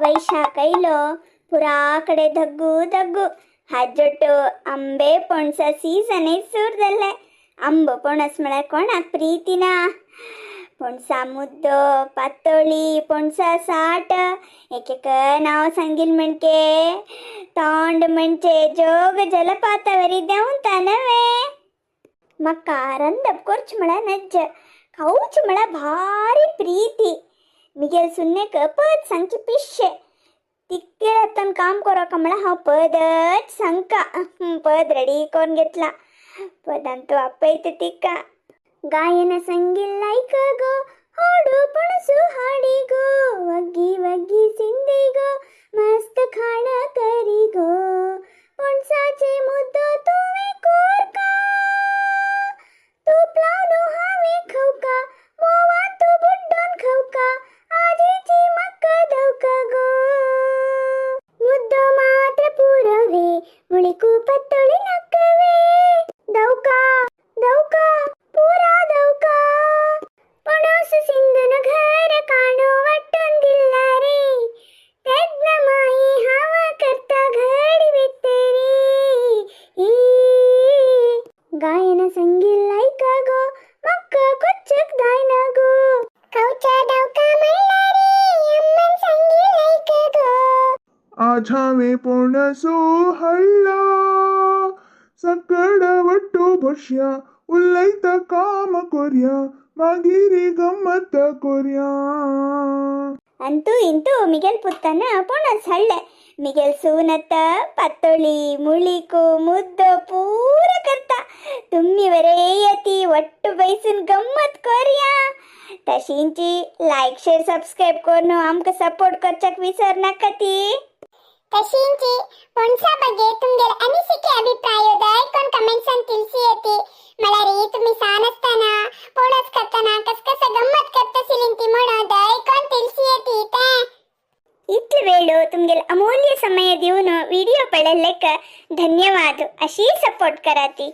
वैशाख आयलो पुरा कडेन धग्गू धग्गू. हाजोटो आंबे पणसा सीजनय सुरू जाल्लें. आंबो पणस म्हळ्यार कोणाक प्रिती ना. पणसा मुद्दो, पातोळी, पणसा साठ, एक एक नांव सांगील म्हणके तोंड म्हणजे जोग जलपातावरी देंवता नव्हे. म्हाका रंदप करचें म्हळ्यार नज्ज, खावचें म्हळ्यार भारी प्रिती. मिगेल सुन्नेक पद सांगचें पिश्शें. तिक्के हातान काम करोका म्हळ्यार हांव पदच सांगका. पद रेडी करून घेतला, पदान तो आपयता तिका. गायन संगिल गो, होडू पणसू हाडी गो, वग्गी वग्गी सिंदी गो, मस्त खाण करी गो, पणसाचे मुद्दो तुवें कोरका, तूप लावन हांवें खावका, म्होंवान तूं बुड्डोन खावका, आजेची म्हाका दवका गो. मुद्दो मात्र पुरवे, मुळीकू पत्तोळी नाकवे, दवका दवका पुरा दवका. पणस सिंदून घर काणू वांटून दिला रे, तेन्ना माई हांव करता घडी भितरी. गायन संगील लायका गो, म्हाका कोच्चक जायना गो, खावच्या दवका म्हणल्यार अम्मान सांगी लायक गो. आज हांवें पणसो हाडला, सकड वट्टू बसया, उलयता काम कोरया, मागीर गम्मत कोरया. ಅಂತೂ ಇಂತೂ ಮಿಗೆಲ್ ಪುತ್ತನ ಪೊಣಸ್ ಹಳ್ಳೆ. ಮಿಗೆಲ್ ಸೂನತ್ತ ಪತ್ತೊಳಿ, ಮುಳಿಕು, ಮುದ್ದೋ ಪೂರ ಕರ್ತ. ತುಮ್ಮಿ ವರೇಯತಿ ಒಟ್ಟು ಬೈಸುನ್ ಗಮ್ಮತ್ कोरया. तशींची लायक, शेअर, सबस्क्राईब करून आमकां सपोर्ट करच्याक विसर नाका ती. तशींची पणसा ಬಗ್ಗೆ तुमगेल अनिसिके अभिप्राय दयकोन कमेंट्सान ತಿಳಿಸಿಯತಿ. म्हळ्यार तुम्ही सान असताना पणस खाताना कस कस गम्मत करतसिलीन ती म्हणून दयकोन ತಿಳಿಸಿಯತಿ ते. इतले वेळ तुमगेल अमूल्य समय दिवन विडिओ पळयल्लेक धन्यवाद. अशी सपोर्ट कराती.